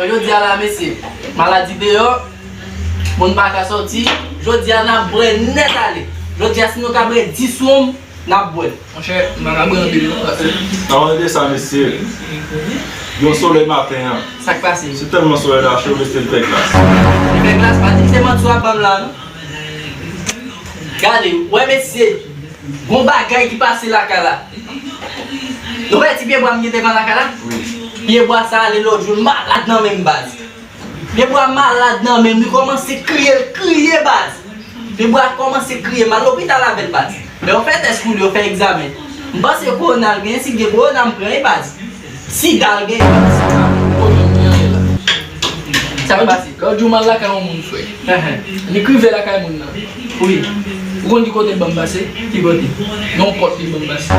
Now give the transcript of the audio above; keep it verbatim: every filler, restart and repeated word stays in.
Jodi a la, mesye, maladi deyò, moun pa ka sòti. Jodi a, n ap bwè nèt ale. Jodi a, si nou ka bwè dis wonm, n ap bwè l. Monchè, m pa ka bwè anpil non, paske... Avan de sa, mesye, yon solèy maten an. Sa k pase? Se tèlman solèy la cho, mesye, l fè glas. Li fè glas, pa di m se manti w ap ban m la non. Gade, wè mesye, gon bagay ki pase lakay la. Nou wè ti pyebwa m gen devan lakay la? Pyebwa sa ale lòt jou, l malad nan men m, baz. Pyebwa malad nan men m, li kòmanse kriye, l kriye, baz. Pyebwa kòmanse kriye, m al lopital avè l, baz. Lè yo fè tès pou li, yo fè egzamen. M panse kowona l genyen, si l gen kowona, m pran, wi, baz. Sida l genyen, baz. Sa k pase? Lòt jou m al lakay yon moun, frè. Li k rive lakay moun nan. Wi. Ou konn ki kote l ban m pase? Ki kote? Yon pòt li ban m pase.